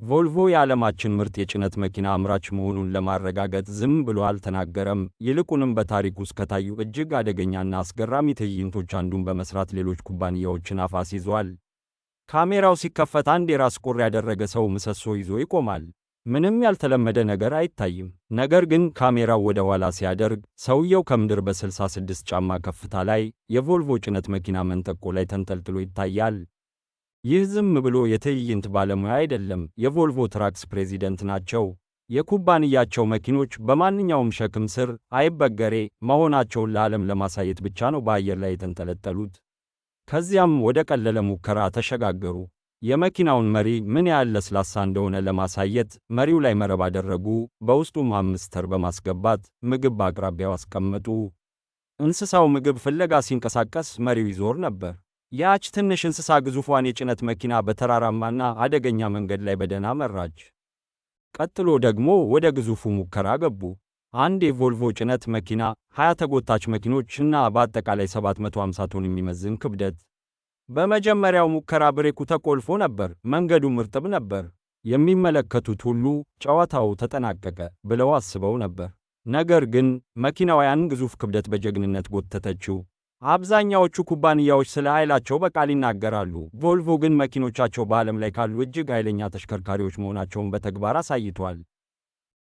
ቮልቮ የዓለማችን ምርጥ የጭነት መኪና አምራች መሆኑን ለማረጋገጥ ዝም ብሎ አልተናገረም። ይልቁንም በታሪክ ውስጥ ከታዩ እጅግ አደገኛና አስገራሚ ትዕይንቶች አንዱን በመስራት ሌሎች ኩባንያዎችን አፍ አስይዟል። ካሜራው ሲከፈት አንድ የራስ ቁር ያደረገ ሰው ምሰሶ ይዞ ይቆማል። ምንም ያልተለመደ ነገር አይታይም። ነገር ግን ካሜራው ወደ ኋላ ሲያደርግ ሰውየው ከምድር በ66 ጫማ ከፍታ ላይ የቮልቮ ጭነት መኪና መንጠቆ ላይ ተንጠልጥሎ ይታያል። ይህ ዝም ብሎ የትዕይንት ባለሙያ አይደለም፣ የቮልቮ ትራክስ ፕሬዚደንት ናቸው። የኩባንያቸው መኪኖች በማንኛውም ሸክም ስር አይበገሬ መሆናቸውን ለዓለም ለማሳየት ብቻ ነው በአየር ላይ የተንጠለጠሉት። ከዚያም ወደ ቀለለ ሙከራ ተሸጋገሩ። የመኪናውን መሪ ምን ያህል ለስላሳ እንደሆነ ለማሳየት መሪው ላይ መረብ አደረጉ። በውስጡም ሃምስተር በማስገባት ምግብ በአቅራቢያው አስቀመጡ። እንስሳው ምግብ ፍለጋ ሲንቀሳቀስ መሪው ይዞር ነበር። ያች ትንሽ እንስሳ ግዙፏን የጭነት መኪና በተራራማና አደገኛ መንገድ ላይ በደህና መራች። ቀጥሎ ደግሞ ወደ ግዙፉ ሙከራ ገቡ። አንድ የቮልቮ ጭነት መኪና፣ 20 ተጎታች መኪኖች እና በአጠቃላይ 750 ቶን የሚመዝን ክብደት። በመጀመሪያው ሙከራ ብሬኩ ተቆልፎ ነበር፣ መንገዱም እርጥብ ነበር። የሚመለከቱት ሁሉ ጨዋታው ተጠናቀቀ ብለው አስበው ነበር። ነገር ግን መኪናዋ ያን ግዙፍ ክብደት በጀግንነት ጎተተችው። አብዛኛዎቹ ኩባንያዎች ስለ ኃይላቸው በቃል ይናገራሉ። ቮልቮ ግን መኪኖቻቸው በዓለም ላይ ካሉ እጅግ ኃይለኛ ተሽከርካሪዎች መሆናቸውን በተግባር አሳይቷል።